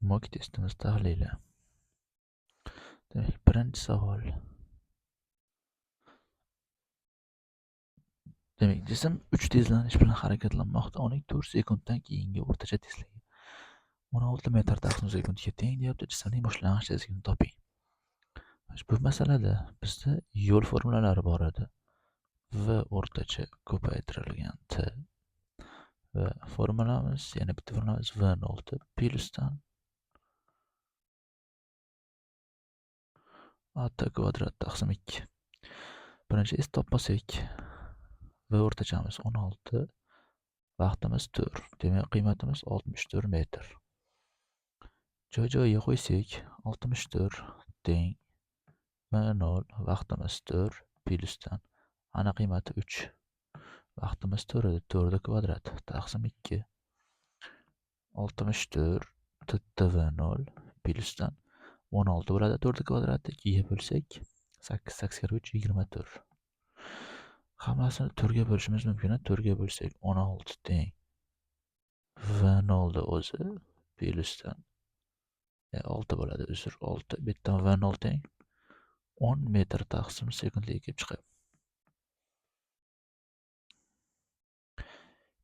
Mock testimiz tahlili. Demak, birinchi savol. Demak, jism 3 tezlanish bilan harakatlanmoqda. Uning 4 sekunddan keyingi o'rtacha tezligi 16 metr taqsim sekundga teng deyapti. Jismning boshlang'ich tezligini toping. Bu masalada bizda yo'l formulalari bor edi. V o'rtacha ko'paytirilgan t va formulamiz, yana bitta formulamiz V0 plusdan at kvadrat taqsim 2. Birinchi s topmasak, V o'rtachamiz 16, vaqtimiz 4. Demak, qiymatimiz 64 metr. Joy-joyiga qo'ysak, 64 teng V0, vaqtimiz 4 plusdan ana qiymati 3. Vaqtimiz 4 edi, 4 kvadrat taqsim 2. 64 V0 plusdan 16 bo'ladi, 4 kvadrati 2 ga bo'lsak 8, 8 kar 3 24. Hammasini 4 ga bo'lishimiz mumkin. 4 ga bo'lsak 16 teng V0 da o'zi plusdan 6 bo'ladi, uzr 6. Bu yerdan V0 teng 10 metr taqsim sekundga kelib chiqadi.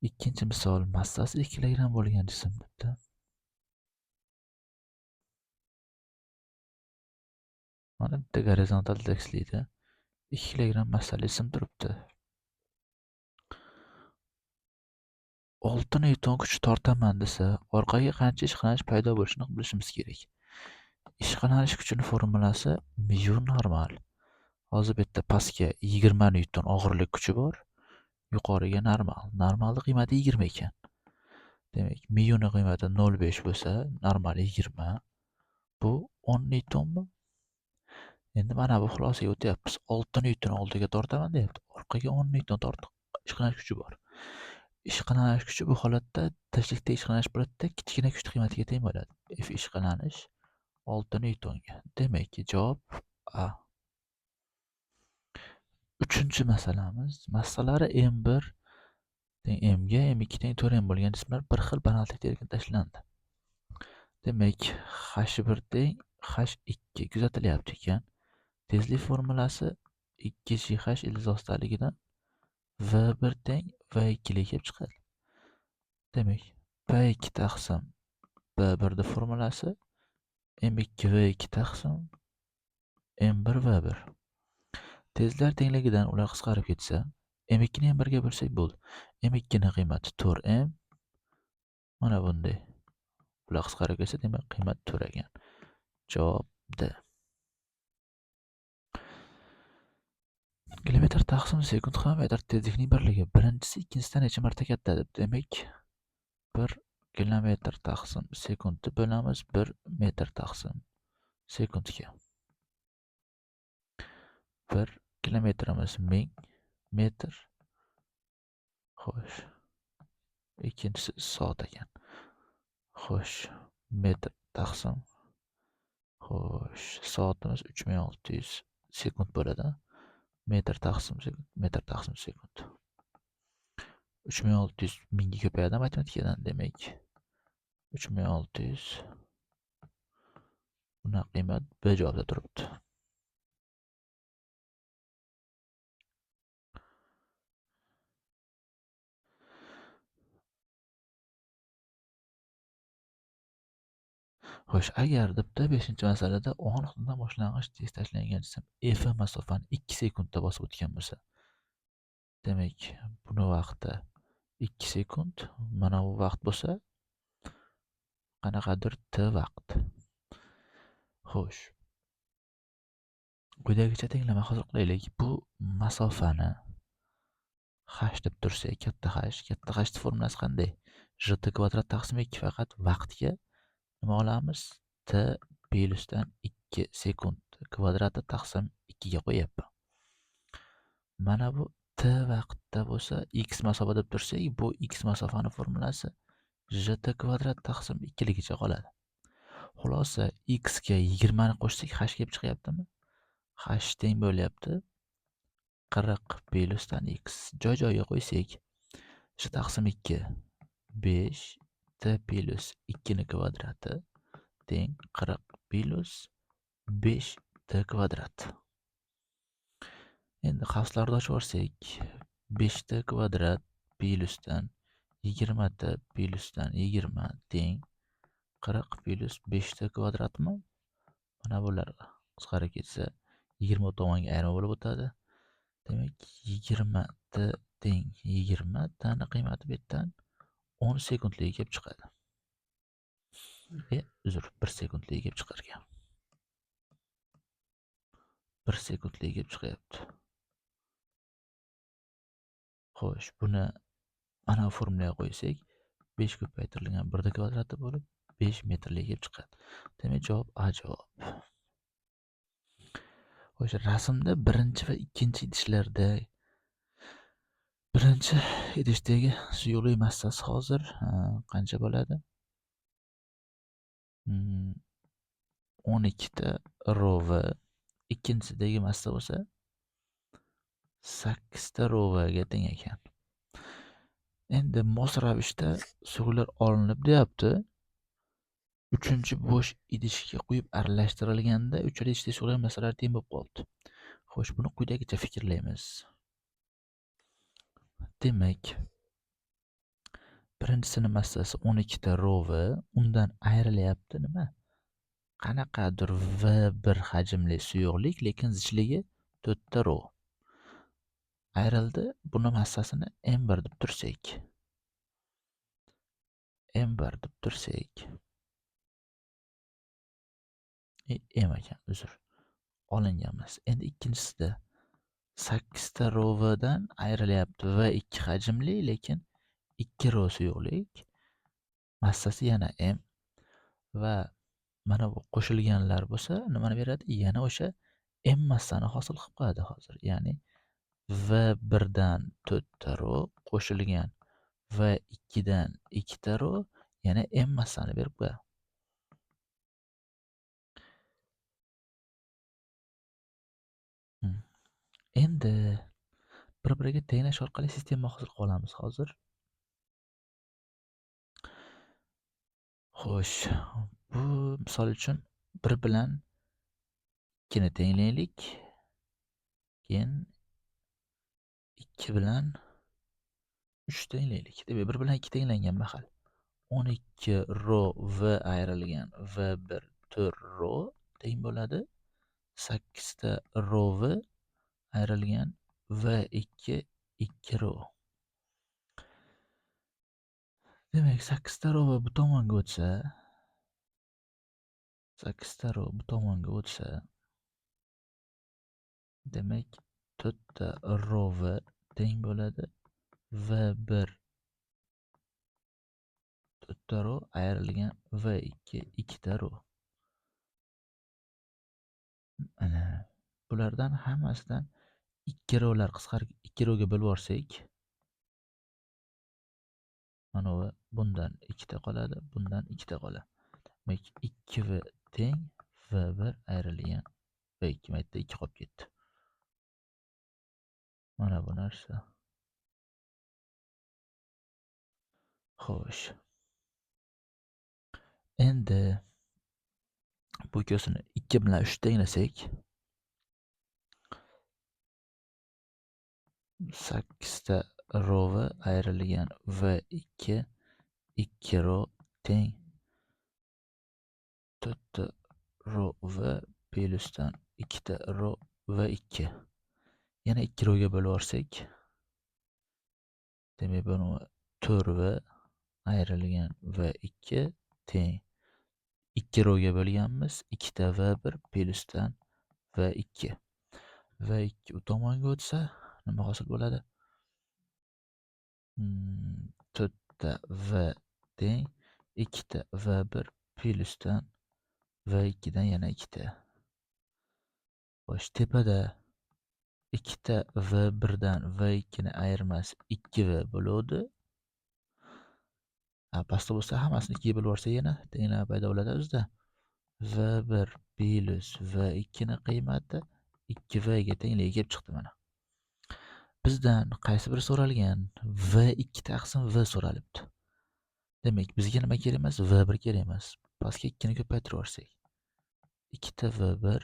Ikkinchi misol, massasi 2 kilogramm bo'lgan jism debdi. Mana bitta gorizontal tekstlikda 2 kilogramm massali jism turibdi. 6 newton kuch tortaman desa, orqaga qancha ishqalanish paydo bo'lishini bilishimiz kerak. Ishqalanish kuchini formulasi mu normal. Hozir bu yerda pastga 20 newton og'irlik kuchi bor, yuqoriga normal. Normalning qiymati 20 ekan. Demak, mu ning qiymati 0.5 bo'lsa, normal 20. Bu 10 newtonmi? Endi mana bu xulosaga o'tyapmiz. 6 newton oldiga tortaman deyapti. Orqaga 10 newton tortiq ishqalanish kuchi bor. Ishqalanish kuchi bu holatda tashlikda ishqalanish bo'ladida, kichkina kuch qiymatiga teng bo'ladi. F ishqalanish 6 newtonga. Demak, javob A. Uchinchi masalamiz, massalari M1 teng M ga, M2 teng 4M bo'lgan jismlar bir xil balandlikda erkin tashlandi. Demak, H1 teng H2 kuzatilyapti ekan. Tezlik formulasi 2GH ildiz ostaligidan V1 teng V2 lik kelib chiqadi. Demak, P2 taqsim B1 ning formulasi M2 V2 taqsim M1 V1. Tezlar tengligidan ular qisqarib ketsa, M2 ni M1 ga bo'lsak bo'ldi. M2 ning qiymati 4M. Mana bunday. Ular qisqarib ketsa, demak qiymat 4 ekan. Javob D. Kilometr taqsim sekund ham metr tezlikning birligi. Birinchisi ikkinchisidan necha marta katta deb. Demak, 1 kilometr taqsim sekundni bo'lamiz 1 metr taqsim sekundga. 1 kilometrimiz 1000 metr. Xo'sh. Ikkinchisi soat ekan. Xo'sh, metr taqsim. Xo'sh, soatimiz 3600 sekund bo'ladi. Metr taqsim sekund, metr taqsim sekund. 3600 mingga ko'payadi matematikadan, demak 3600 buna qiymat B javobda turibdi. Xo'sh, agar debdi 5-masalada O nuqtadan boshlang'ich tez tashlangan jism F masofani 2 sekundda bosib o'tgan bo'lsa, demak, buni vaqti 2 sekund, mana bu vaqt bo'lsa, qanaqadir t vaqt. Xo'sh. Quyidagicha tenglama hosil qilaylik. Bu masofani h deb tursak, katta h, katta h formulasi qanday? J t kvadrat taqsim 2, faqat vaqtga nima olamiz? T plusdan 2 sekund kvadrati taqsim 2 ga qo'yapman. Mana bu t vaqtda bo'lsa x masofa deb tursak, bu x masofani formulasi j t kvadrat taqsim 2 ligicha qoladi. Xulosa x ga 20 ni qo'shsak h kelib chiqyaptimi? H teng bo'lyapti 40 plusdan x. Joy-joyiga qo'ysak, j taqsim 2 5 t plus 2 ni kvadrati teng 40 plus 5 t kvadrat. Endi qavslarni ochib yuborsak, 5 t kvadrat plusdan 20 t plusdan 20 teng 40 plus 5 t kvadratmi? Mana bular qisqarib ketsa 20 tomonga ayirma bo'lib o'tadi. Demak, 20 t teng 20 tani qiymati bu yerdan 10 sekundligi kelib chiqadi. Uzr, 1 sekundligi kelib chiqar ekan. 1 sekundligi kelib chiqyapti. Xo'sh, buni mana formulaga qo'ysak, 5 ko'paytirilgan 1 kvadrati bo'lib 5 metrlik kelib chiqadi. Demak, javob A javob. Xo'sh, rasmda birinchi va ikkinchi idishlarda birinchi idishdagi suyuqlik massasi hozir qancha bo'ladi? 12 ta rho v, ikkinchisidagi massa bo'lsa 8 ta rho v ga teng ekan. Endi mos ravishda suyuqliklar olinib deyapti. Uchinchi bo'sh idishga quyib aralashtirilganda uchala idishdagi suyuqlik massalari teng bo'lib qoldi. Xo'sh, buni quyidagicha fikrlaymiz. Demak, birinchisini massasi 12 ta rho v, undan ayrilyapti nima? Qanaqadir V1 hajmli suyuqlik, lekin zichligi 4 ta rho. Ayrildi, buni massasini M1 deb tursak. M1 deb tursak. M ekan, uzr. Olingan emas. Endi ikkinchisida 8 ta rho v dan ayrilyapti V2 hajmli, lekin 2 rho suyuqlik. Massasi yana M va mana bu qo'shilganlar bo'lsa nimani beradi? Yana o'sha M massani hosil qilib qo'yadi hozir. Ya'ni V1 dan 4 ta rho qo'shilgan V2 dan 2 ta rho yana M massani berib qo'yadi. Endi bir-biriga tenglash orqali sistema hosil qilib olamiz hozir. Xo'sh, bu misol uchun 1 bilan 2 ni tenglaylik. Keyin 2 bilan 3 tenglaylik. Demak, 1 bilan 2 tenglangan mahal 12 rho v ayrilgan V1 4 rho teng bo'ladi 8 ta rho v ayrilgan V2 2 rho. Demak, 8 ta rho v bu tomonga o'tsa, 8 ta rho bu tomonga o'tsa, demak 4 ta rho v teng bo'ladi V1 4 ta rho ayrilgan V2 2 ta rho. Ana bulardan hammasidan 2 ro'lar qisqarib 2 ro'ga bo'lib yuborsak, mana bu bundan 2 ta qoladi, bundan 2 ta qoladi. Demak, 2V teng V1 ayrilgan V2, mana yerda 2 qolib ketdi. Mana bu narsa. Xo'sh. Endi bu ikkisini 2 bilan 3 tenglasak, 8 ta rho v ayrilgan V2 2 rho teng 4 ta rho v plusdan 2 ta rho V2. Yana 2 rho ga bo'lib yuborsak, demak buni 4 v ayrilgan V2 teng 2 rho ga bo'lganmiz, 2 ta V1 plusdan V2. V2 u tomonga o'tsa nima hosil bo'ladi? 4 ta V teng 2 ta V1 plusdan V2 dan yana 2 ta. Xo'sh, tepada 2 ta V1 dan V2 ni ayirmasi 2V bo'ladi. Pastda bo'lsa hammasini 2 ga bo'lib yuborsa yana tenglama paydo bo'ladi o'zida. V1 plus V2 ni qiymati 2V ga tengligi kelib chiqdi mana. Bizdan qaysi biri so'ralgan? V2 taqsim V so'ralibdi. Demak, bizga nima kerak emas? V1 kerak emas. Pastga 2 ni ko'paytirib yuborsak, 2 ta V1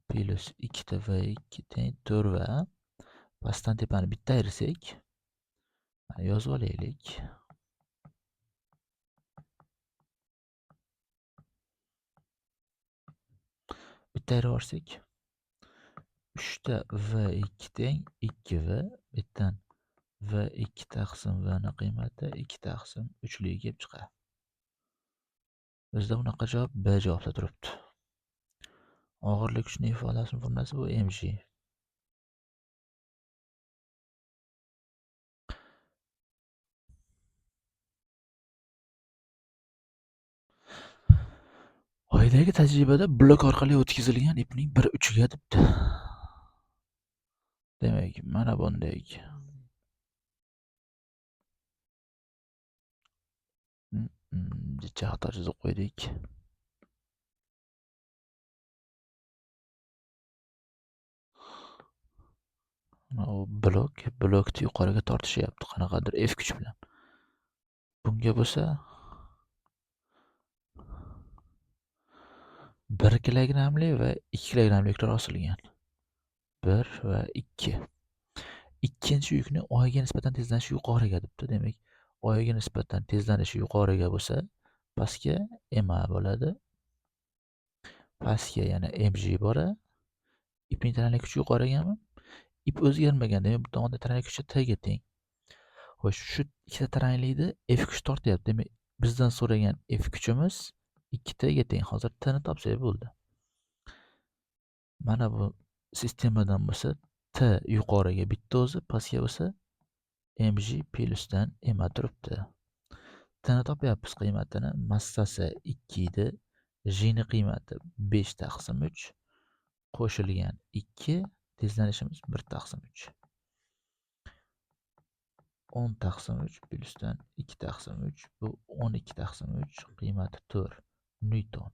plus 2 ta V2 teng 4 va pastdan tepani bitta ayirsak, mana yozib olaylik. Bitta ayirib yuborsak, 3 ta V2 teng 2V, bitdan V2 taqsim V ni qiymati 2 taqsim 3 ligi kelib chiqadi. Bizda bunaqa javob B javobda turibdi. Og'irlik kuchining ifodasi formulasi bu mg. Oydagi tajribada blok orqali o'tkazilgan ipning bir uchiga debdi. Demak, mana bunday. Jicha xato chizib qo'ydik. Mana u blokni yuqoriga tortishyapti qanaqadir F kuch bilan. Bunga bo'lsa 1 kilogrammli va 2 kilogrammli yuklar osilgan. 1 va 2. Ikkinchi yukni oyga nisbatan tezlanishi yuqoriga debdi. Demak, oyga nisbatan tezlanishi yuqoriga bo'lsa, pastga MA bo'ladi. Pastga yana MG bora. Ipning taranlik kuchi yuqorigami? Ip o'zgarmagan, demak bu tomonda taranlik kuchi T ga teng. Xo'sh, shu ikkita taranlikni F kuchi tortyapti. Demak, bizdan so'ragan F kuchimiz 2 T ga teng. Hozir T ni topsak bo'ldi. Mana bu sistemadan bo'lsa T yuqoriga bitta o'zi, pastga bo'lsa MG plusdan MA turibdi. T ni topyapmiz qiymatini. Massasi 2 edi. G ni qiymati 5 taqsim 3 qo'shilgan 2, tezlanishimiz 1 taqsim 3. 10 taqsim 3 plusdan 2 taqsim 3, bu 12 taqsim 3 qiymati 4 newton.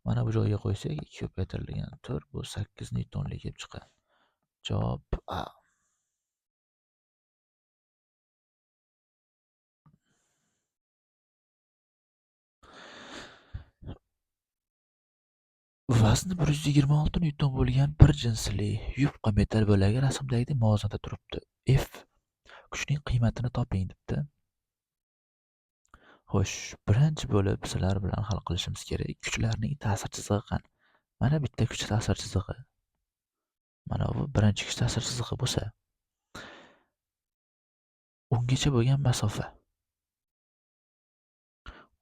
Mana bu joyga qo'ysak 2 ko'paytirilgan 4, bu 8 newtonlik kelib chiqadi. Javob A. Vazni 126 newton bo'lgan bir jinsli yupqa metall bo'lagi rasmdagidek muvozanatda turibdi. F kuchning qiymatini toping debdi. Xo'sh, birinchi bo'lib sizlar bilan hal qilishimiz kerak kuchlarning ta'sir chizig'i qani? Mana bitta kuch ta'sir chizig'i. Mana bu birinchi kuch ta'sir chizig'i bo'lsa, ungacha bo'lgan masofa.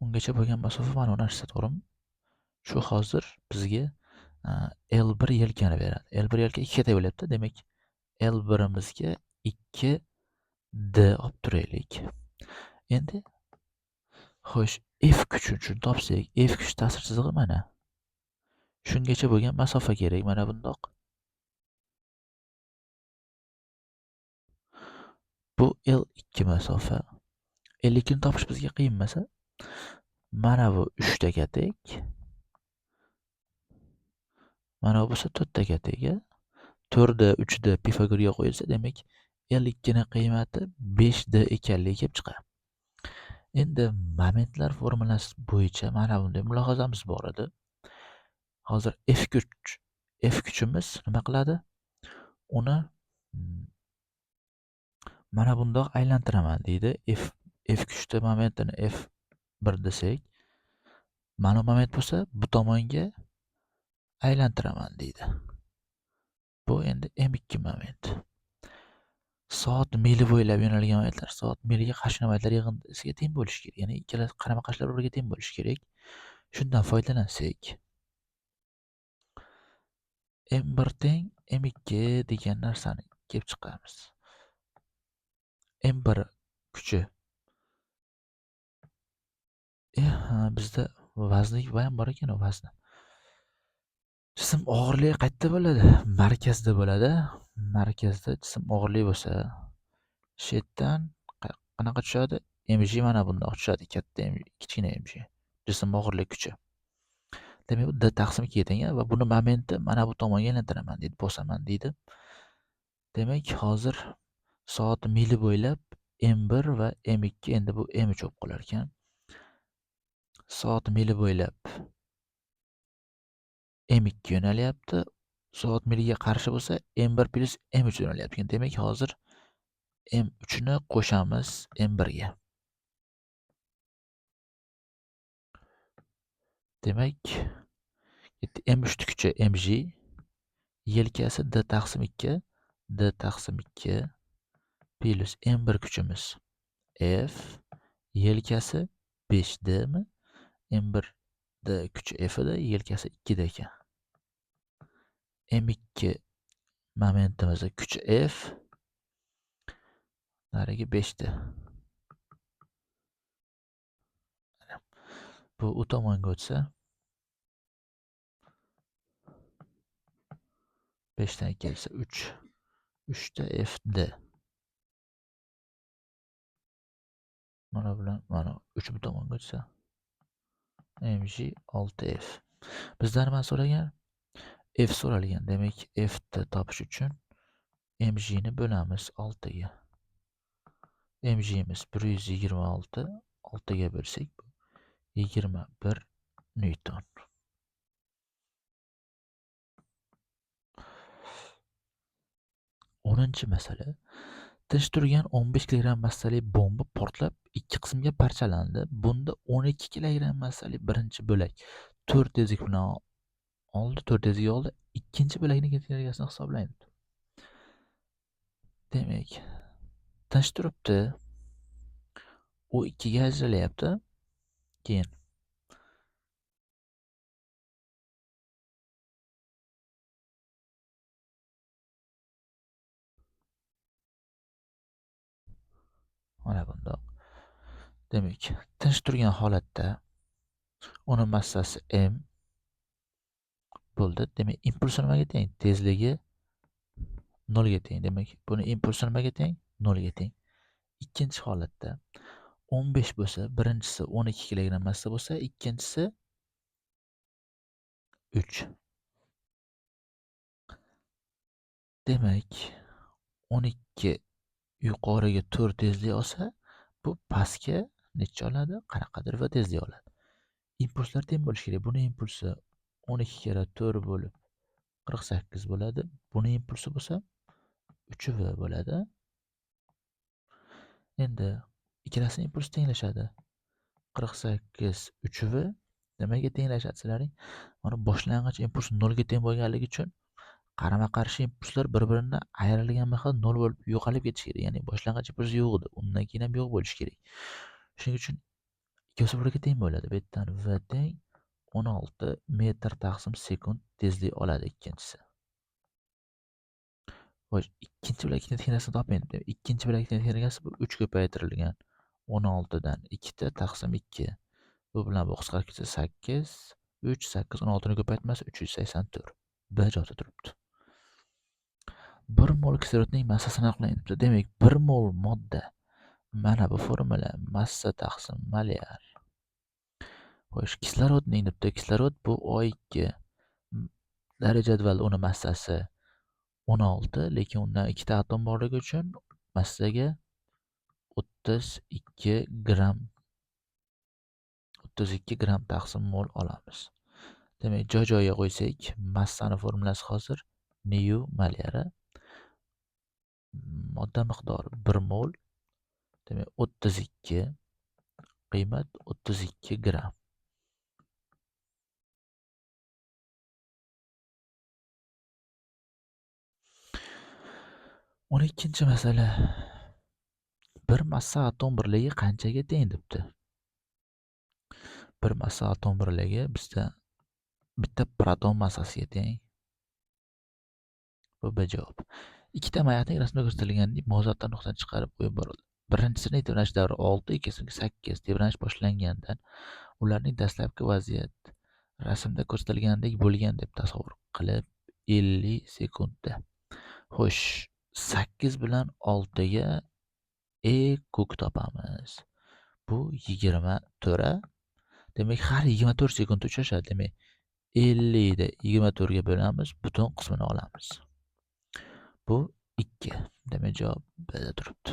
Ungacha bo'lgan masofa mana bu narsa, to'g'rimi? Shu hozir bizga L1 yelkani beradi. L1 yelka 2 ga bo'lyapti. Demak, L1imizga 2 D olib turaylik. Endi xo'sh, F kuchi uchun topsak, F kuch ta'sir chizig'i mana. Shungacha bo'lgan masofa kerak mana bundoq. Bu L2 masofa. L2 ni topish bizga qiyin emas. Mana bu 3 ta katak. Mana bu bo'lsa 4 ta katak. 4 da 3 da Pifagorga qo'yilsa, demak L2 ni qiymati 5 D ekanligi kelib chiqadi. Endi momentlar formulasi bo'yicha mana bunday mulohazamiz bor edi. Hozir F kuchimiz nima qiladi? Uni mana bundoq aylantiraman deydi. F kuchda momentini F1 desak, mana bu moment bo'lsa bu tomonga aylantiraman deydi. Bu endi M2 moment. Soat mili bo'ylab yo'nalgan momentlar soat miliga qarshi momentlar yig'indisiga teng bo'lishi kerak. Ya'ni ikkala qarama-qarshilar bir-biriga teng bo'lishi kerak. Shundan foydalansak, M1 teng M2 degan narsani kelib chiqamiz. M1 kuchi. Bizda vaznlik ham bor ekan, vazni. Jism og'irligi qayerda bo'ladi? Markazda bo'ladi. Markazda jism og'irligi bo'lsa, shetdan qanaqa tushadi? MG mana bundoq tushadi, katta M, kichkina MG. Jism og'irlik kuchi. Demak, bu D taqsim 2 teng va buni momenti mana bu tomonga aylantiraman deydi, bosaman deydi. Demak, hozir soat mili bo'ylab M1 va M2, endi bu M3 bo'lib qolar ekan. Soat mili bo'ylab M2 yo'nalyapti. Soat miliga qarshi bo'lsa M1 plus M3 yo'nalyapti. Demak, hozir M3 ni qo'shamiz M1 ga. Demak, M3 ni kuchi MG, yelkasi D taqsim 2, D taqsim 2 plus M1 kuchimiz F, yelkasi 5D mi? M1 D kuchi F edi, yelkasi 2 D ekan. M2 momentimizni kuchi F, narigi 5D. Bu u tomonga o'tsa 5 dan kelsa 3. 3 ta FD. Mana bilan mana 3 bu tomonga o'tsa MG 6F. Bizdan nima so'ragan? F so'ralgan. Demak, F ni topish uchun MG ni bo'lamiz 6 ga. MG'miz 126, 6 ga bo'lsak 21 Newton. 10 masala. Tinch turgan 15 kilogramm massali bomba portlab 2 qismga parchalandi. Bunda 12 kilogramm massali birinchi bo'lak 4 tezlik bilan oldi, 4 tezlik oldi. Ikkinchi bo'lakning kinetik energiyasini hisoblaymiz. Demak, tinch turibdi. U 2 ga ajralyapti. Keyin mana bundoq. Demak, tinch turgan holatda uni massasi m bo'ldi. Demak, impulsi nimaga teng? Tezligi 0 ga teng. Demak, buni impulsi nimaga teng? 0 ga teng. Ikkinchi holatda 15 bo'lsa, birinchisi 12 kilogramm massa bo'lsa, ikkinchisi 3. Demak, 12 yuqoriga 4 tezlik olsa, bu pastga necha oladi? Qanaqadir va tezlik oladi. Impulslar teng bo'lishi kerak. Buni impulsi 12 karra 4 bo'lib 48 bo'ladi. Buni impulsi bo'lsa 3 V bo'ladi. Endi ikkalasining impulsi tenglashadi. 48 3 V nimaga tenglashadi sizlaring? Mana boshlang'ich impuls 0 ga teng bo'lganligi uchun qarama-qarshi impulslar bir-birini ayrilgan mahal 0 bo'lib yo'qolib ketishi kerak. Ya'ni boshlang'ich impuls yo'q edi, undan keyin ham yo'q bo'lishi kerak. Shuning uchun ikkovsi birga teng bo'ladi. Bu yerdan V teng 16 metr taqsim sekund tezlik oladi ikkinchisi. Xo'sh, ikkinchi bo'lak kinetik energiyasini toping deb. Ikkinchi bo'lak kinetik energiyasi bu 3 ko'paytirilgan 16 dan 2 ta taqsim 2. Bu bilan bu qisqarib ketsa 8, 3, 8, 16 ni ko'paytmasi 384. B javobda turibdi. 1 mol kislorodning massasini aniqlang debdi. Demak, 1 mol modda mana bu formula massa taqsim molyar. Xo'sh, kislorodning debdi. Kislorod bu O2. Daraja jadvalda uni massasi 16, lekin undan 2 ta atom borligi uchun massaga 32 gramm 32 gramm taqsim mol olamiz. Demak, joy-joyiga qo'ysak, massani formulasi hozir nu molyari. Modda miqdori 1 mol, demak 32, qiymat 32 gramm. O'n ikkinchi masala. Bir massa atom birligi qanchaga teng debdi. Bir massa atom birligi bizda bitta proton massasiga teng. Bu B javob. Ikkita mayatning rasmda ko'rsatilgandek muvozanatdan nuqtani chiqarib qo'yib borildi. Birinchisining tebranish davri 6, ikkinchisining 8. Tebranish boshlangandan ularning dastlabki vaziyat rasmda ko'rsatilgandek bo'lgan deb tasavvur qilib 50 sekundda. Xo'sh, 8 bilan 6 ga E ko'k topamiz. Bu 24. Demak, har 24 sekundda uchrashadi. Demak, 50 ni 24 ga bo'lamiz, butun qismini olamiz. Bu 2. Demak, javob B da turibdi.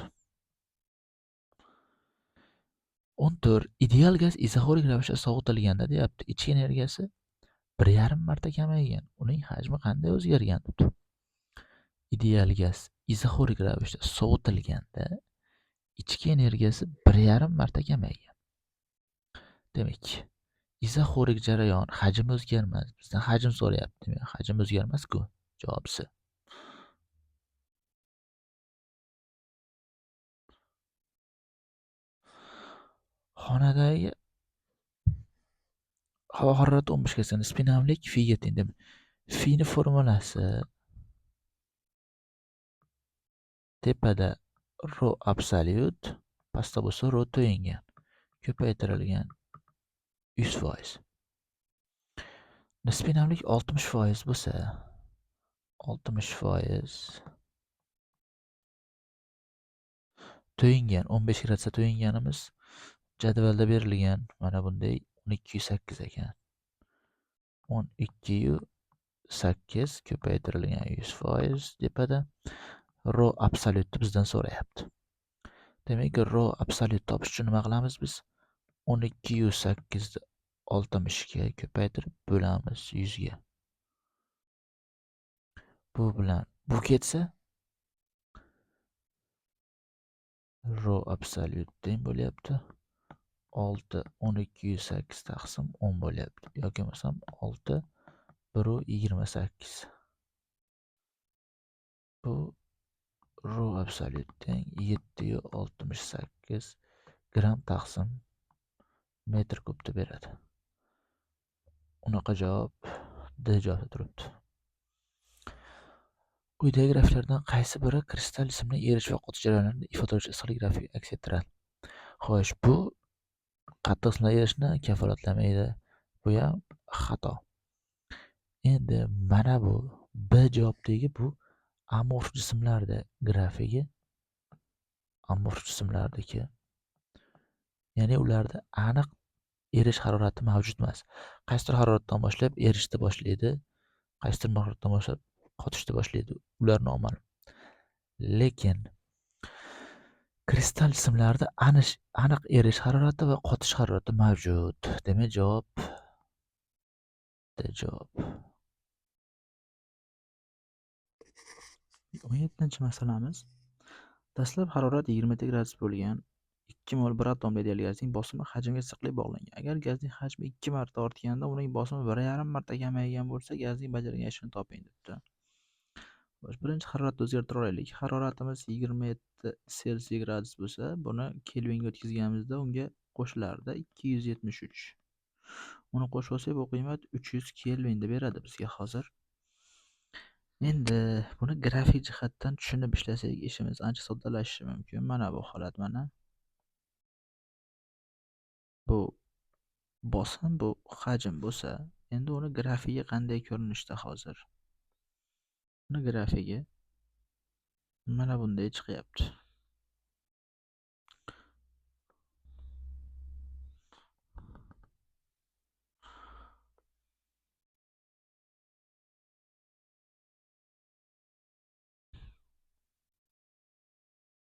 14. Ideal gaz izoxorik ravishda sovutilganda deyapti. Ichki energiyasi 1,5 marta kamaygan. Uning hajmi qanday o'zgargan debdi. Ideal gaz izoxorik ravishda sovutilganda ichki energiyasi 1,5 marta kamaygan. Demak, izoxorik jarayon hajm o'zgarmas. Bizdan hajm so'rayapti. Demak, hajm o'zgarmas-ku. Javob C. Xonadagi havo harorati 15 gradusga nisbiy namlik Fi ga teng. Demak, Fi ni formulasi tepada rho absolyut, pastda bo'lsa rho to'yingan, ko'paytirilgan 100%. Nisbiy namlik 60% bo'lsa, 60% to'yingan, 15 gradusda to'yinganimiz jadvalda berilgan mana bunday 12,8 ekan. 12,8 ko'paytirilgan 100% tepada rho absolyutni bizdan so'rayapti. Demak, rho absolyut topish uchun nima qilamiz biz? 12,8 ni 60 ga ko'paytirib bo'lamiz 100 ga. Bu bilan bu ketsa rho absolyut teng bo'lyapti. 6 12,8 taqsim 10 bo'lyapti. Yoki bo'lmasam 6 1,28. Bu rho absolyut teng 7,68 gram taqsim metr kubni beradi. Unaqa javob D javobida turibdi. Quyidagi grafiklardan qaysi biri kristal jismning erish va qotish jarayonlarini ifodalovchi issiqlik grafigi aks ettiradi? Xo'sh, bu qattiq jismlar erishni kafolatlamaydi. Bu ham xato. Endi mana bu B javobdagi bu amorf jismlarda grafigi, amorf jismlardagi, ya'ni ularda aniq erish harorati mavjud emas. Qaysidir haroratdan boshlab erishni boshlaydi, qaysidir haroratdan boshlab qotishni boshlaydi. Ular noma'lum. Lekin kristal jismlarda aniq erish harorati va qotish harorati mavjud. Demak, javob D javob. 17-masalamiz. Dastlab harorat 20 gradus bo'lgan 2 mol 1 atomli ideal gazning bosimi hajmga issiqlik bog'langan. Agar gazning hajmi 2 marta ortganda, uning bosimi 1,5 marta kamaygan bo'lsa, gazning bajargan ishini toping debdi. Xo'sh, birinchi haroratni o'zgartira olaylik. Haroratimiz 27 Selsiy gradus bo'lsa, buni Kelvinga o'tkazganimizda unga qo'shilardi 273. Uni qo'shib olsak, bu qiymat 300 Kelvin deb beradi bizga hozir. Endi buni grafik jihatdan tushunib ishlasak, ishimiz ancha soddalashishi mumkin. Mana bu holat, mana bu bosim, bu hajm bo'lsa, endi uni grafigi qanday ko'rinishda hozir? Uni grafigi mana bunday chiqyapti.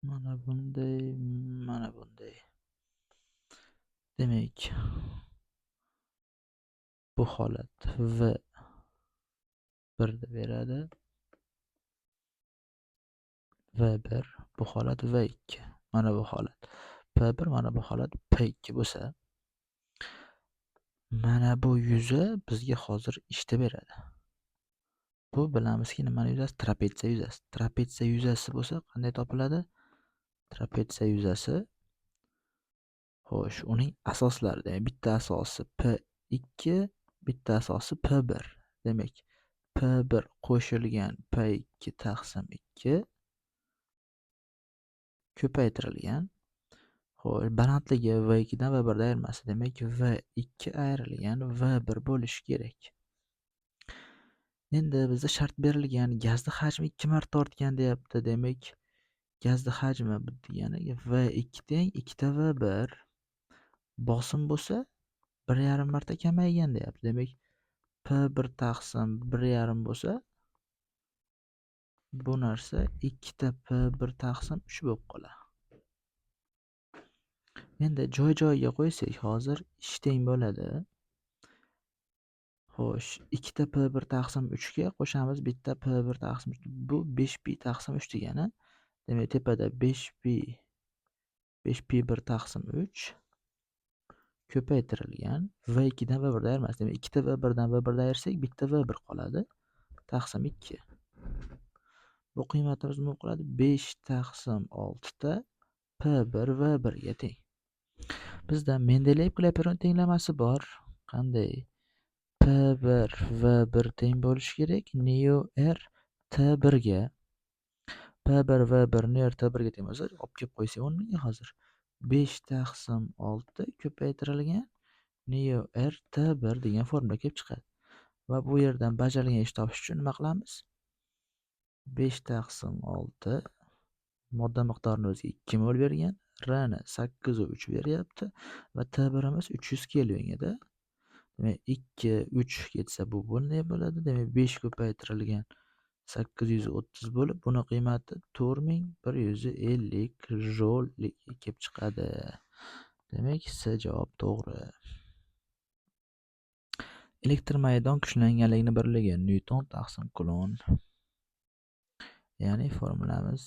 Mana bunday, mana bunday. Demak, bu holat V 1 deb beradi. V1, bu holat V2, mana bu holat P1, mana bu holat P2 bo'lsa, mana bu yuza bizga hozir ishda beradi. Bu bilamizki nimani yuzasi? Trapetsiya yuzasi. Trapetsiya yuzasi bo'lsa qanday topiladi? Trapetsiya yuzasi, xo'sh, uning asoslari, demak, bitta asosi P2, bitta asosi P1. Demak, P1 qo'shilgan P2 taqsim 2 ko'paytirilgan. Xo'sh, balandligi V2 dan V1 dan ayirmasi, demak, V2 ayrilgan V1 bo'lishi kerak. Endi bizda shart berilgan, gazni hajmi 2 marta ortgan deyapti. Demak, gazni hajmi bu degani V2 teng 2 ta V1. Bosim bo'lsa 1,5 marta kamaygan deyapti. Demak, P1 taqsim 1,5 bo'lsa, bu narsa 2 ta P1 taqsim 3 bo'lib qoladi. Endi joy-joyiga qo'ysak, hozir ish teng bo'ladi. Xo'sh, 2 ta P1 taqsim 3 ga qo'shamiz bitta P1 taqsim 3. Bu 5 pi taqsim 3 degani. Demak, tepada 5 pi 5 pi 1 taqsim 3 ko'paytirilgan V2 dan V1 dan ayirmasi. Demak, 2 ta V1 dan V1 dan ayirsak, bitta V1 qoladi. Taqsim 2. Bu qiymatimiz nima qoladi? 5 taqsim 6 ta P1 V1 ga teng. Bizda Mendeleyev-Clapeyron tenglamasi bor. Qanday? P1 V1 teng bo'lishi kerak nu R T1 ga. P1 V1 nu R T1 ga teng bo'lsa, olib kelib qo'ysak o'rniga hozir 5 taqsim 6 ko'paytirilgan nu R T1 degan formula kelib chiqadi. Va bu yerdan bajarilgan ish topish uchun nima qilamiz? 5 taqsim 6 modda miqdorini o'ziga 2 mol bergan, R ni 8.3 beryapti va T1imiz 300 Kelvin edi. Demak, 2 3 ketsa bu bunday bo'ladi. Demak, 5 ko'paytirilgan 830 bo'lib, buni qiymati 4150 joul kelib chiqadi. Demak, C javob to'g'ri. Elektr maydon kuchlanganligining birligi Nyuton taqsim Kulon. Ya'ni formulamiz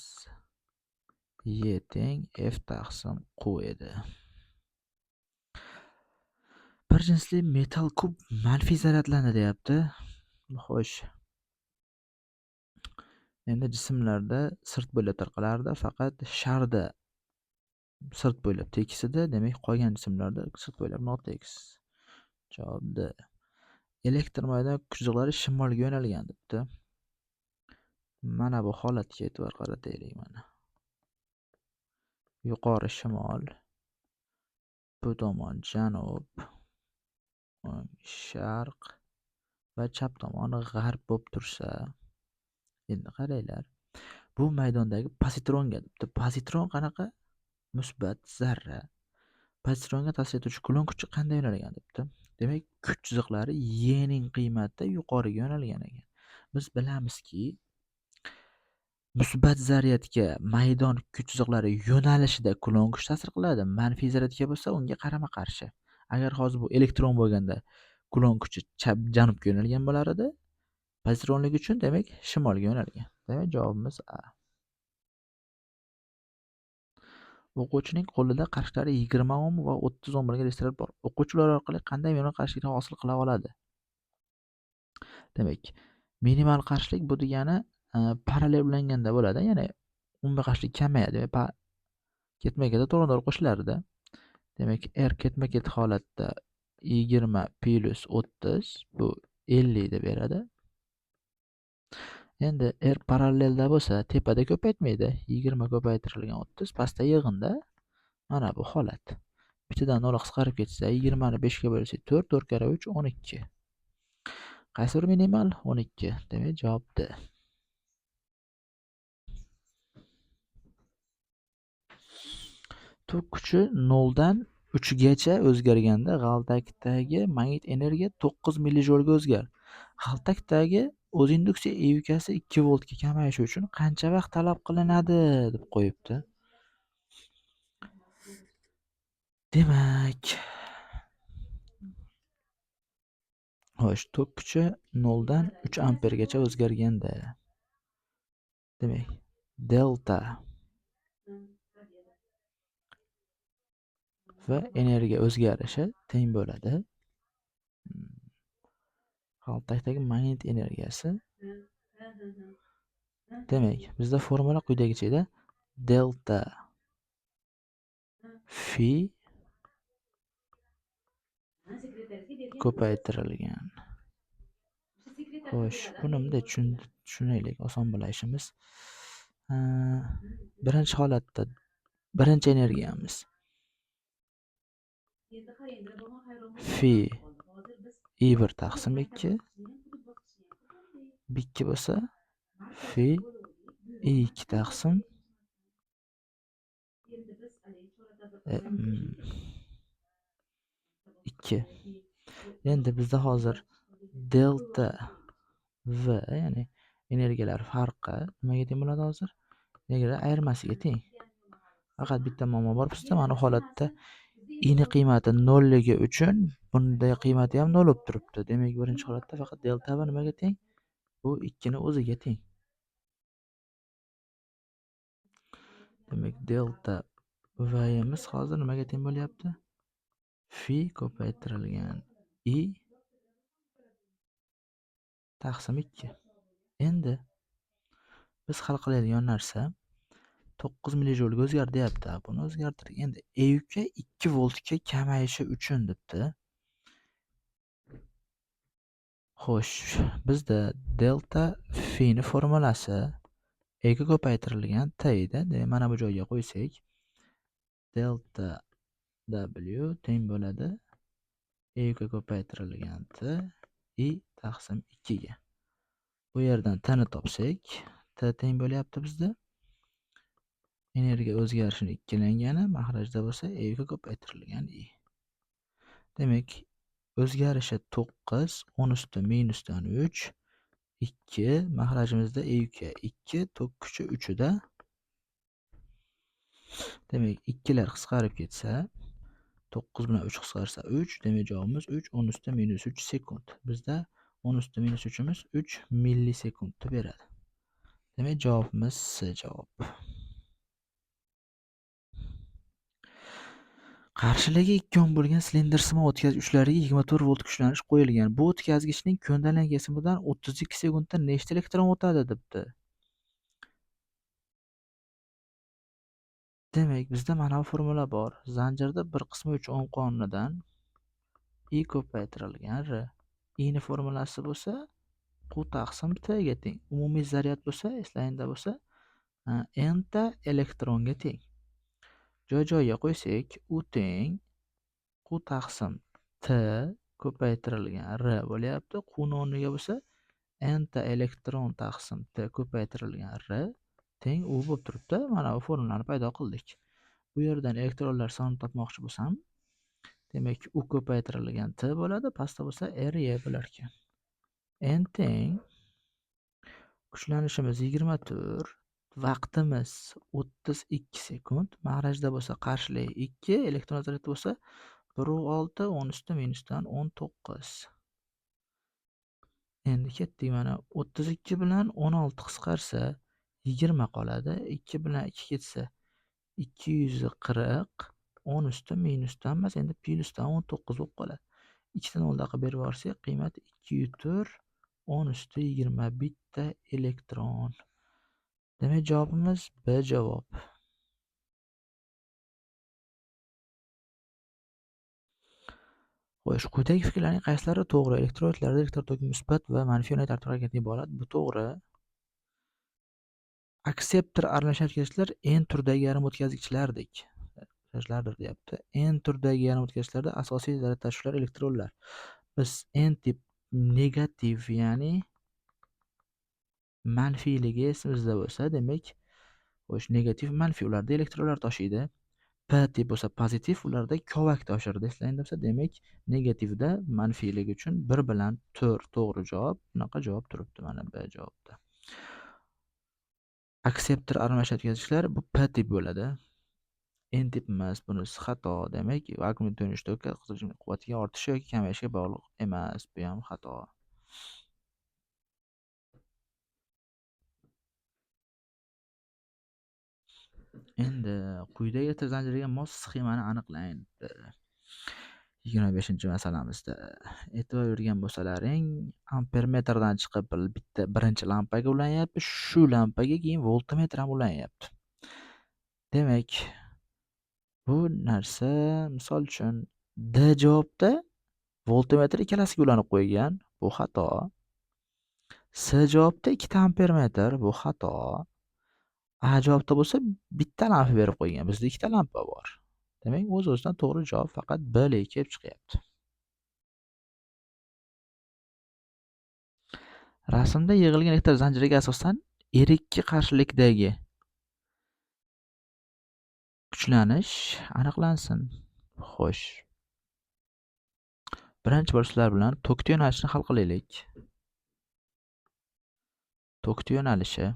E teng F taqsim Q edi. Bir jinsli metall kub manfiy zaryadlandi deyapti. Xo'sh. Endi jismlarda sirt bo'ylab tarqalardi, faqat sharda sirt bo'ylab tekis edi. Demak, qolgan jismlarda sirt bo'ylab notekis. Javob D. Elektr maydon kuch chiziqlari shimolga yo'nalgan debdi. Mana bu holatga e'tibor qarataylik mana. Yuqori shimol, bu tomon janub, sharq va chap tomoni g'arb bo'lib tursa, endi qaranglar. Bu maydondagi pozitronga debdi. Pozitron qanaqa? Musbat zarra. Pozitronga ta'sir etuvchi Kulon kuchi qanday yo'nalgan debdi. Demak, kuch chiziqlari E ning qiymati yuqoriga yo'nalgan ekan. Biz bilamizki, musbat zaryadga maydon kuch chiziqlari yo'nalishida Kulon kuchi ta'sir qiladi, manfiy zaryadga bo'lsa unga qarama-qarshi. Agar hozir bu elektron bo'lganda Kulon kuchi chap janubga yo'nalgan bo'lar edi. Pozitronlik uchun demak shimolga yo'nalgan. Demak, javobimiz A. O'quvchining qo'lida qarshilari 20 ohm va 30 ohm bo'lgan rezistorlar bor. O'quvchilar orqali qanday minimal qarshilikni hosil qila oladi? Demak, minimal qarshilik bu degani parallel ulanganda bo'ladi, ya'ni umumiy qarshilik kamayadi. Demak, ketma-ketda to'g'ridan-to'g'ri qo'shilardi. Demak, R ketma-ket holatda 20 plus 30 bu 50 deb beradi. Endi R parallelda bo'lsa, tepada ko'paytmaydi. 20 ko'paytirilgan 30 pastda yig'inda. Mana bu holat. Bittadan 0 qisqarib ketsa, 20 ni 5 ga bo'lsak 4, 4 karra 3 12. Qaysi bir minimal? 12. Demak, javob D. Tok kuchi 0 dan 3 gacha o'zgarganda g'altakdagi magnit energiya 9 millijoulga o'zgardi. G'altakdagi o'z induksiya EVkasi 2 voltga kamayishi uchun qancha vaqt talab qilinadi deb qo'yibdi. Demak, xo'sh, tok kuchi 0 dan 3 ampergacha o'zgarganda, demak, delta va energiya o'zgarishi teng bo'ladi. G'altakdagi magnit energiyasi. Demak, bizda formula quyidagicha edi. Delta fi ko'paytirilgan. Xo'sh, buni bunday tushunaylik, oson bo'lar ishimiz. Birinchi holatda birinchi energiyamiz fi I1 taqsim 2, 2 bo'lsa fi I2 taqsim 2. Endi bizda hozir delta V, ya'ni energiyalar farqi nimaga teng bo'ladi hozir? Energiyalar ayirmasiga teng. Faqat bitta muammo bor bizda, mana bu holatda I ni qiymati 0 ligi uchun bunday qiymati ham 0 bo'lib turibdi. Demak, birinchi holatda faqat delta V nimaga teng? Bu 2 ni o'ziga teng. Demak, delta V'imiz hozir nimaga teng bo'lyapti? Fi ko'paytirilgan I taqsim 2. Endi biz hal qiladigan narsa 9 millijoulga o'zgardi deyapti. Buni o'zgartirdik. Endi E2 2 voltga kamayishi uchun debdi. Xo'sh, bizda delta fi ni formulasi E ga ko'paytirilgan T edi. Demak, mana bu joyga qo'ysak, delta W teng bo'ladi E ga ko'paytirilgan T I taqsim 2 ga. Bu yerdan T ni topsak, T teng bo'lyapti bizda. Energiya o'zgarishini ikkilangani, mahrajda bo'lsa E ga ko'paytirilgan I. Demak, o'zgarishi 9, 10 usti minusdan 3, 2, mahrajimizda E ga 2, tok kuchi 3 da. Demak, 2lar qisqarib ketsa, 9 bilan 3 qisqarsa 3, demak javobimiz 3, 10 usti minus 3 sekund. Bizda 10 usti minus 3imiz 3 millisekundni beradi. Demak, javobimiz C javob. Qarshiligi 2 ohm bo'lgan silindr simon o'tkazgichlariga 24 volt kuchlanish qo'yilgan. Bu o'tkazgichning ko'ndalang kesimidan 32 sekundda nechta elektron o'tadi debdi. Demak, bizda mana bu formula bor. Zanjirda bir qismi 3 ohm qonunidan I ko'paytirilgan R. I ni formulasi bo'lsa Q taqsim T ga teng. Umumiy zaryad bo'lsa, eslangda bo'lsa, N ta elektronga teng. Joy-joyiga qo'ysak, U teng Q taqsim T ko'paytirilgan R bo'lyapti. Q ni o'rniga bo'lsa N ta elektron taqsim T ko'paytirilgan R teng U bo'lib turibdi. Mana bu formulani paydo qildik. Bu yerdan elektronlar sonini topmoqchi bo'lsam, demak U ko'paytirilgan T bo'ladi, pastda bo'lsa R Y bo'lar ekan. N teng kuchlanishimiz 24, vaqtimiz 32 sekund, mahrajda bo'lsa qarshilik 2, elektron zaryadi bo'lsa 1.6, 10 usti minusdan 19. Endi ketdik, mana 32 bilan 16 qisqarsa 20 qoladi. 2 bilan 2 ketsa 240, 10 usti minusdan emas, endi plyusdan 19 bo'lib qoladi. 2 ta nolda qilib berib yuborsak, qiymat 204, 10 usti 21 ta elektron. Demak, javobimiz B javob. Xo'sh, quyidagi fikrlarning qaysilari to'g'ri? Elektrolitlarda elektr toki musbat va manfiy yo'nalish tartib harakatiga iborat. Bu to'g'ri. Akseptor aralashayotganlar N turdagi yarim o'tkazgichlardek. O'tkazgichlardir deyapti. N turdagi yarim o'tkazgichlarda asosiy zaryad tashuvchilar elektronlar. Biz N tip negativ, ya'ni manfiyligi esimizda bo'lsa, demak, xo'sh, negativ manfiy, ularda elektronlar toshiydi. P tip bo'lsa pozitiv, ularda kovak toshirdi. Eslangda bo'lsa, demak, negativda manfiyligi uchun 1 bilan 4 to'g'ri javob. Bunaqa javob turibdi mana B javobda. Akseptor aralashayotganlar bu P tip bo'ladi. N tip emas, bunisi xato. Demak, vakuum to'nish toki qizishning quvvatiga ortishi yoki kamayishiga bog'liq emas, bu ham xato. Endi quyidagi elektr zanjiriga mos sxemani aniqlang. 25-masalamizda e'tibor bergan bo'lsalaring, ampermetrdan chiqib bitta birinchi lampaga ulanyapti, shu lampaga keyin voltmetr ham ulanyapti. Demak, bu narsa misol uchun D javobda voltmetr ikkalasiga ulanib qo'ygan, bu xato. C javobda ikkita ampermetr, bu xato. A javobda bo'lsa bitta lampa berib qo'ygan, bizda ikkita lampa bor. Demak, o'z-o'zidan to'g'ri javob faqat B ligi kelib chiqyapti. Rasmda yig'ilgan elektr zanjiriga asosan R2 qarshilikdagi kuchlanish aniqlansin. Xo'sh. Birinchi bo'lib sizlar bilan tokni yo'nalishini hal qilaylik. Tokni yo'nalishi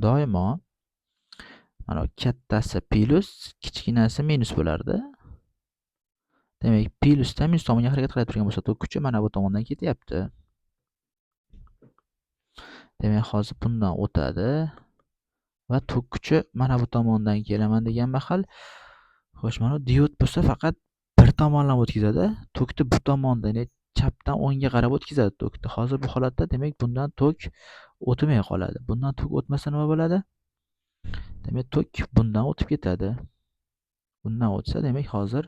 doimo Mana kattasi plyus, kichkinasi minus bo'lardi. Demak, plyusdan minus tomonga harakat qilib turgan bo'lsa, tok kuchi mana bu tomondan ketyapti. Demak, hozir bundan o'tadi va tok kuchi mana bu tomondan kelaman degan mahal, xo'sh, mana diod bo'lsa faqat bir tomonlama o'tkazadi. Tokni bu tomondan, ya'ni chapdan o'ngga qarab o'tkazadi tokni. Hozir bu holatda demak bundan tok o'tmay qoladi. Bundan tok o'tmasa nima bo'ladi? Demak, tok bundan o'tib ketadi. Bundan o'tsa, demak hozir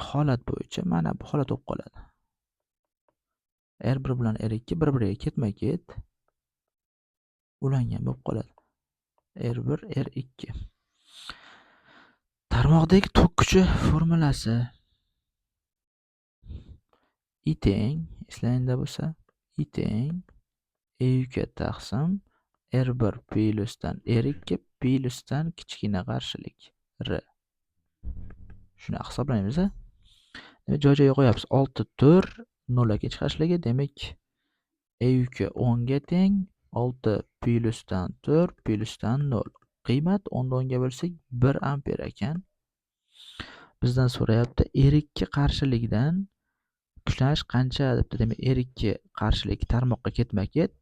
holat bo'yicha mana bu holat bo'lib qoladi. R1 bilan R2 bir-biriga ketma-ket ulangan bo'lib qoladi. R1 R2. Tarmoqdagi tok kuchi formulasi I teng, eslangda bo'lsa, I teng E2 taqsim R1 plyusdan R2 plyusdan kichkina qarshilik R. Shuni hisoblaymiz. Demak, joy-joyiga qo'yapmiz. 6 4 0 ga chiqashligi, demak E2 10 ga teng 6 plyusdan 4 plyusdan 0. Qiymat 10 ni 10 ga bo'lsak 1 amper ekan. Bizdan so'rayapti R2 qarshilikdan kuchlanish qancha debdi. Demak, R2 qarshilik tarmoqqa ketma-ket,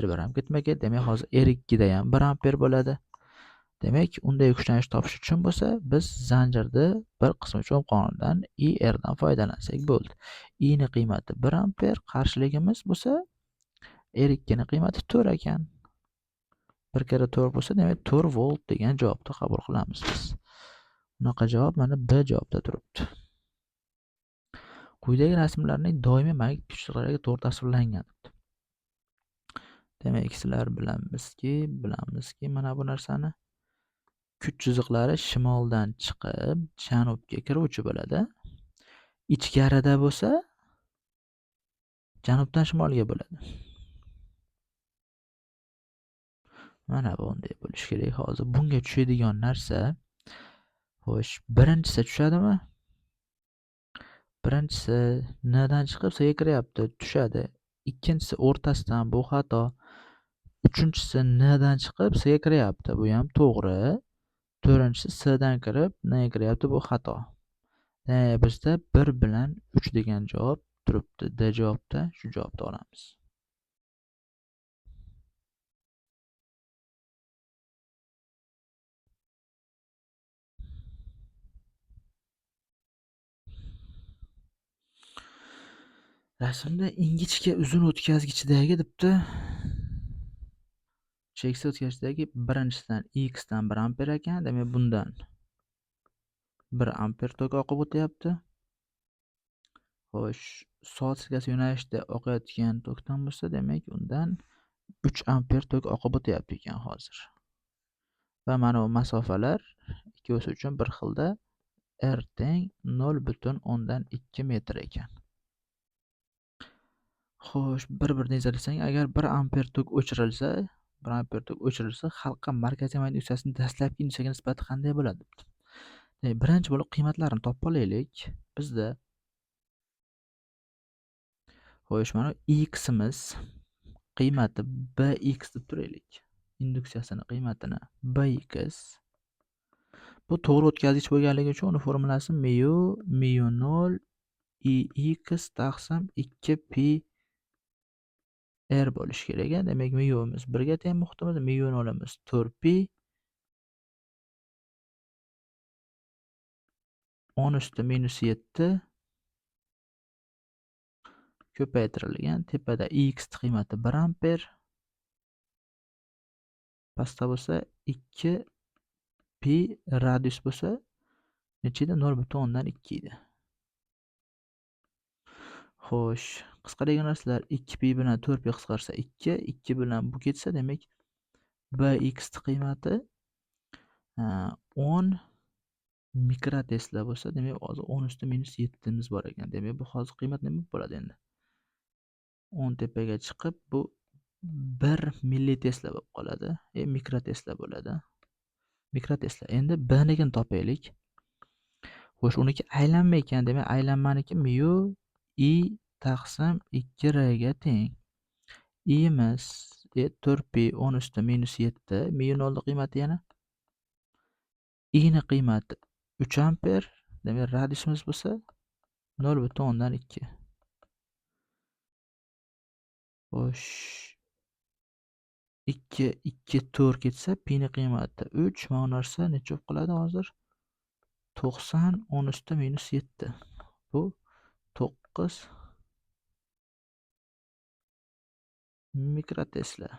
R1 ham ketma-ket. Demak, hozir R2 da ham 1 amper bo'ladi. Demak, unday kuchlanish topish uchun bo'lsa, biz zanjirni bir qismi uchun qonundan IR dan foydalansak bo'ldi. I ni qiymati 1 amper, qarshiligimiz bo'lsa R2 ni qiymati 4 ekan. 1 karra 4 bo'lsa, demak 4 volt degan javobni qabul qilamiz biz. Bunaqa javob mana B javobda turibdi. Quyidagi rasmlarning doimiy magnit kuch chiziqlariga to'g'ri tasvirlangan debdi. Demak, sizlar bilamizki mana bu narsani kuch chiziqlari shimoldan chiqib janubga kiruvchi bo'ladi. Ichkarida bo'lsa janubdan shimolga bo'ladi. Mana bunday bo'lishi kerak. Hozir bunga tushadigan narsa, xo'sh, birinchisi tushadimi? Birinchisi N dan chiqib S ga kiryapti, tushadi. Ikkinchisi o'rtasidan, bu xato. Uchinchisi N dan chiqib S ga kiryapti, bu ham to'g'ri. To'rtinchisi S dan kirib N ga kiryapti, bu xato. Bizda 1 bilan 3 degan javob turibdi. D javobda shu javobni olamiz. Rasmda ingichka uzun o'tkazgichdagi debdi. Cheksiz o'tkazgichdagi birinchisidan X dan 1 amper ekan, demak bundan 1 amper tok oqib o'tyapti. Xo'sh, soat silkasi yo'nalishida oqayotgan tokdan bo'lsa, demak undan 3 amper tok oqib o'tyapti ekan hozir. Va mana bu masofalar ikkovsi uchun bir xilda R teng 0.2 metr ekan. Xo'sh, bir-birini izlasak, agar 1 amper tok o'chirilsa, 1 amper tok o'chirilsa, halqa markaziy magnit induksiyasining dastlabki induksiyaga nisbati qanday bo'ladi debdi. Demak, birinchi bo'lib qiymatlarini topib olaylik. Bizda xo'sh, mana X'imiz qiymati BX deb turaylik. Induksiyasini qiymatini BX. Bu to'g'ri o'tkazgich bo'lganligi uchun uni formulasi mu mu 0 IX taqsim 2 pi R bo'lishi kerak. Demak, mu'miz 1 ga teng muhitimiz, mu nolimiz 4 pi 10 usti minus 7 ko'paytirilgan tepada X qiymati 1 amper, pastda bo'lsa 2 pi radius bo'lsa necha edi? 0.2 edi. Xo'sh, qisqargan narsalar 2 pi bilan 4 pi qisqarsa 2, 2 bilan bu ketsa, demak BX qiymati 10 mikrotesla bo'lsa, demak hozir 10 usti minus 7 bor ekan. Demak bu hozir qiymat nima bo'ladi endi? 10 tepaga chiqib bu 1 millitesla bo'lib qoladi. Mikrotesla bo'ladi. Mikrotesla. Endi B nikini topaylik. Xo'sh, uniki aylanma ekan, demak aylanmaniki mu I taqsim 2 R ga teng. I'imiz 4 pi 10 usti minus 7, mu nolni qiymati yana I ni qiymati 3 amper, demak radiusimiz bo'lsa 0,2. Xo'sh, 2, 2, 4 ketsa, pi ni qiymati 3, mana bu narsa necha bo'lib qoladi hozir? 90 10 usti minus 7. Bu 9 mikrotesla.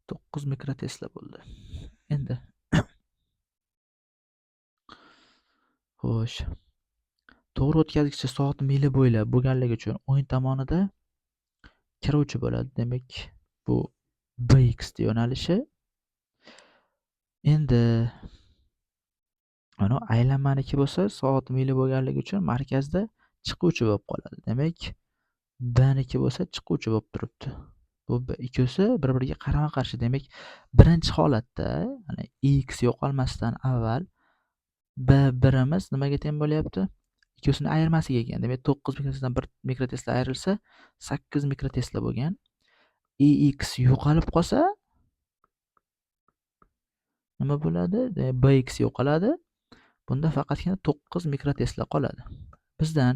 9 mikrotesla bo'ldi. Endi xo'sh, to'g'ri o'tkazgichda soat mili bo'ylab bo'lganligi uchun o'ng tomonida kiruvchi bo'ladi. Demak, bu BX yo'nalishi. Endi mana aylanmaniki bo'lsa, soat mili bo'lganligi uchun markazda chiquvchi bo'lib qoladi. Demak, B niki bo'lsa chiquvchi bo'lib turibdi. Bu ikkovsi bir-biriga qarama-qarshi. Demak, birinchi holatda, ya'ni X yo'qolmasdan avval B1imiz nimaga teng bo'lyapti? Ikkovsini ayirmasiga ekan. Demak, 9 mikrotesladan 1 mikrotesla ayrilsa, 8 mikrotesla bo'lgan. X yo'qolib qolsa nima bo'ladi? Demak, BX yo'qoladi. Bunda faqatgina 9 mikrotesla qoladi. Bizdan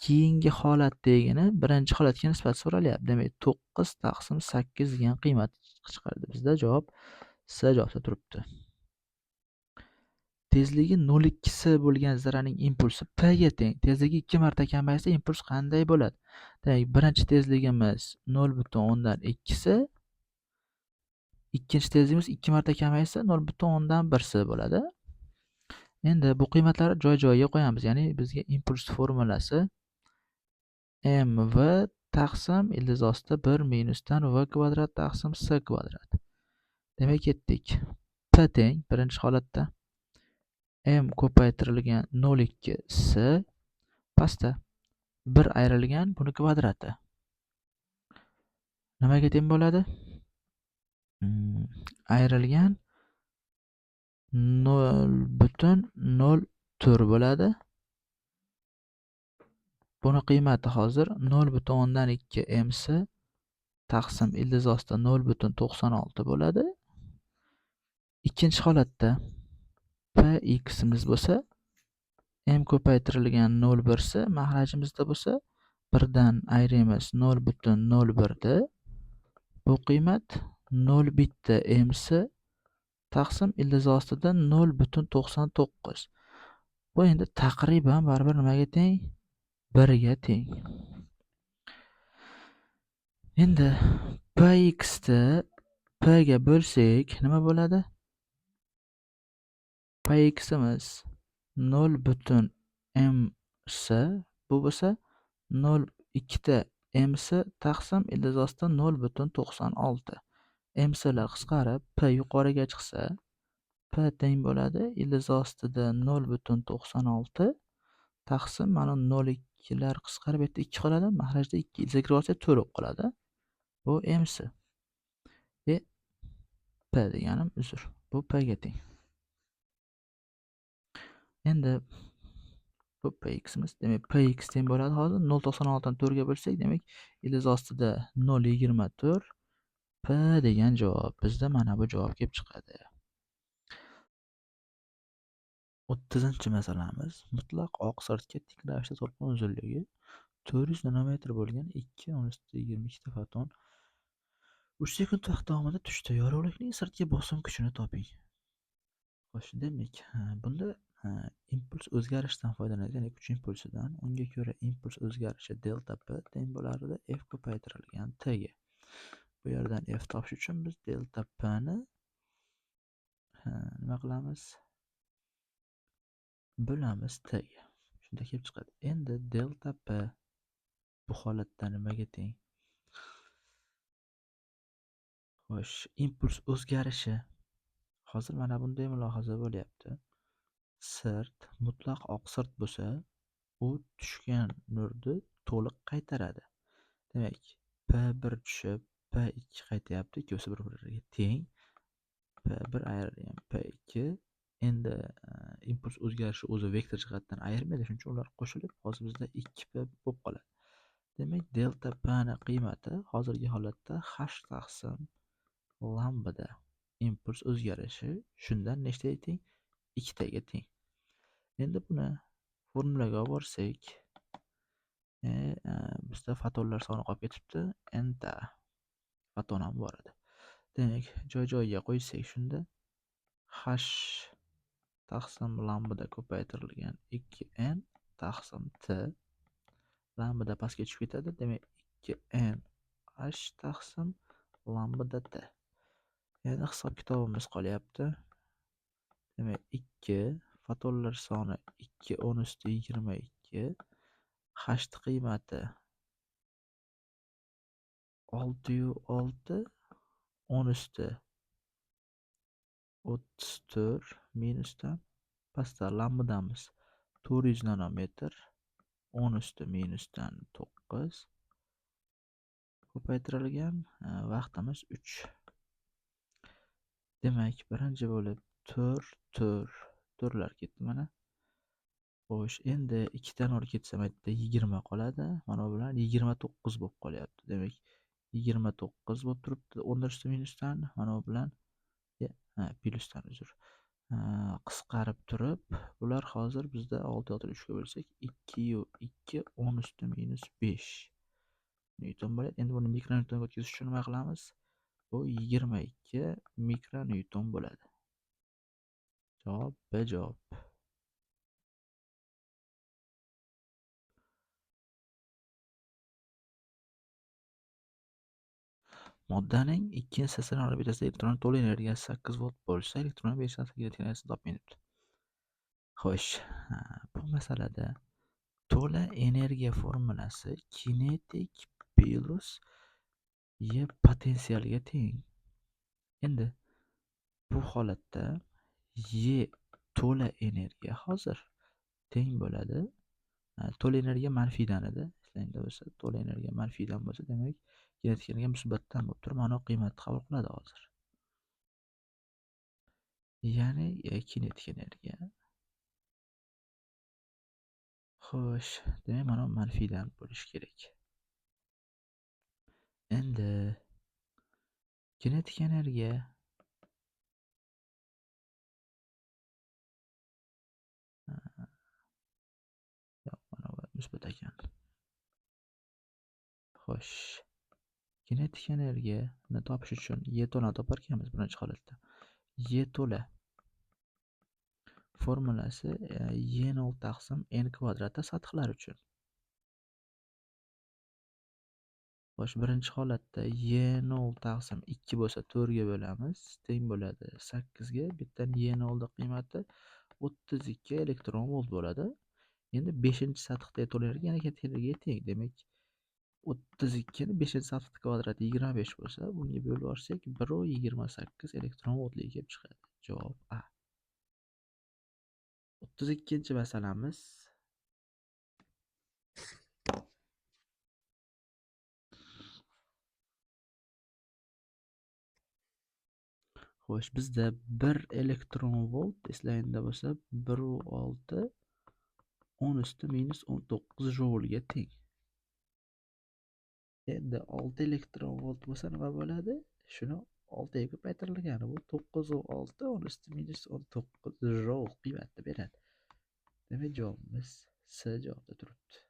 keyingi holatdagini birinchi holatga nisbat so'ralyapti. Demak, 9 taqsim 8 degan qiymat chiqardi. Bizda javob S javobda turibdi. Tezligi 0,2 s bo'lgan zarraning impulsi P ga teng. Tezligi 2 marta kamaysa impuls qanday bo'ladi? Demak, birinchi tezligimiz 0,2 s, ikkinchi tezligimiz 2 marta kamaysa 0,1 s bo'ladi. Endi bu qiymatlarni joy-joyiga qo'yamiz. Ya'ni bizga impuls formulasi mv taqsim ildiz ostida 1 minusdan v kvadrat taqsim s kvadrat. Demak, ketdik. P teng birinchi holatda m ko'paytirilgan 0,2 s pastda 1 ayrilgan buni kvadrati. Nimaga teng bo'ladi? Ayrilgan 0,04 bo'ladi. Buni qiymati hozir 0,2 mc taqsim ildiz ostida 0,96 bo'ladi. Ikkinchi holatda pximiz bo'lsa m ko'paytirilgan 0,1 s mahrajimizda bo'lsa 1dan ayiramiz 0,01 da, bu qiymat 0,1 mc taqsim ildiz ostida 0,99. Bu endi taqriban baribir nimaga teng? 1 ga teng. Endi px ni p ga bo'lsak nima bo'ladi? Pximiz 0,mc, bu bo'lsa 0,2 mc taqsim ildiz ostida 0,96. Mclar qisqarib p yuqoriga chiqsa p teng bo'ladi ildiz ostida 0,96 taqsim mana 0,2lar qisqarib yerda 2 qoladi, mahrajda 2 ildizga kirib olsa 4 bo'lib qoladi. Bu mc. P deganim uzr, bu p ga teng. Endi bu pximiz, demak px teng bo'ladi hozir 0,96 dan 4 ga bo'lsak, demak ildiz ostida 0,24 p degan javob. Bizda mana bu javob kelib chiqadi. 30-masalamiz mutlaq oq sirtga tik ravishda to'lqin uzunligi 400 nanometr bo'lgan 2,22 ta foton 3 sekund vaqt davomida tushdi. Yorug'likning sirtga bosim kuchini toping. Xo'sh, demak, bunda impuls o'zgarishidan foydalanadi, ya'ni kuch impulsidan. Unga ko'ra impuls o'zgarishi delta p teng bo'lardi f ko'paytirilgan t ga. Bu yerdan f topish uchun biz delta p ni nima qilamiz? Bo'lamiz t ga. Shunda kelib chiqadi. Endi delta p bu holatda nimaga teng? Xo'sh, impuls o'zgarishi. Hozir mana bunday mulohaza bo'lyapti. Sirt mutlaq oq sirt bo'lsa, u tushgan nurni to'liq qaytaradi. Demak, P1 tushib, P2 qaytyapti, ikkovsi bir-biriga teng. P1 ayrilgan P2. Endi impuls o'zgarishi o'zi vektor jihatdan ayirmaydi, shuning uchun ular qo'shilib, hozir bizda 2P bo'lib qoladi. Demak, delta P ni qiymati hozirgi holatda h taqsim lambda. Impuls o'zgarishi shundan nechtaga teng? 2taga teng. Endi buni formulaga olib borsak, bizda fotonlar soni qolib ketibdi, n ta foton ham bor edi. Demak, joy-joyiga qo'ysak, shunda h taqsim lambda ko'paytirilgan 2n taqsim t, lambda pastga tushib ketadi. Demak, 2n h taqsim lambda t. Endi hisob kitobimiz qolyapti. Demak, 2 fotonlar soni 2 10 usti 22, h qiymati 6,6 10 usti 34 minusdan pastda lambdamiz 400 nanometr 10 usti minusdan 9 ko'paytirilgan vaqtimiz 3. Demak, birinchi bo'lib 4 4 4lar ketdi mana. Xo'sh, endi 2 ta 0 ketsa mayda 20 qoladi. Mana bu bilan 29 bo'lib qolyapti. Demak, 29 bo'lib turibdi 10 usti minusdan, mana bu bilan plyusdan, uzr. Qisqarib turib, bular hozir bizda 6 6 3 ga bo'lsak, 2 2 10 usti minus 5 newton bo'ladi. Endi buni mikronewtonga o'tkazish uchun nima qilamiz? Bu 22 mikronewton bo'ladi. Javob B javob. Moddaning ikkinchi statsionar orbitasida elektron to'la energiyasi 8 volt bo'lsa, elektron 5 kinetik energiyasini toping debdi. Xo'sh, bu masalada to'la energiya formulasi kinetik plus E potensialga teng. Endi bu holatda E to'la energiya hozir teng bo'ladi. To'la energiya manfiydan edi. Endi bo'lsa to'la energiya manfiydan bo'lsa, demak kinetik energiya musbatdan bo'lib turib, mana qiymatni qabul qiladi hozir. Ya'ni kinetik energiya. Xo'sh, demak mana manfiydan bo'lishi kerak. Endi kinetik energiya yo'q, mana bu musbat ekan. Xo'sh, kinetik energiyani topish uchun E to'lani topar ekanmiz birinchi holatda. E to'la formulasi E0 taqsim n kvadratda sathlar uchun. Xo'sh, birinchi holatda E0 taqsim 2 bo'lsa 4 ga bo'lamiz, teng bo'ladi 8 ga. Bittadan E0 ning qiymati 32 elektron volt bo'ladi. Endi 5-sathda to'la energiya yana kinetik energiyaga teng. Demak, 32 ni 5-sathda kvadrati 25 bo'lsa, bunga bo'lib yuborsak 1.28 elektron voltlik kelib chiqadi. Javob A. 32-masalamiz. Xo'sh, bizda 1 elektron volt eslayinda bo'lsa 1.6 10 usti minus 19 joulga teng. Endi 6 elektron volt bo'lsa nima bo'ladi? Shuni 6 ga ko'paytirilgani bu 9.6 10 usti minus 19 joul qiymatni beradi. Demak, javobimiz C javobda turibdi.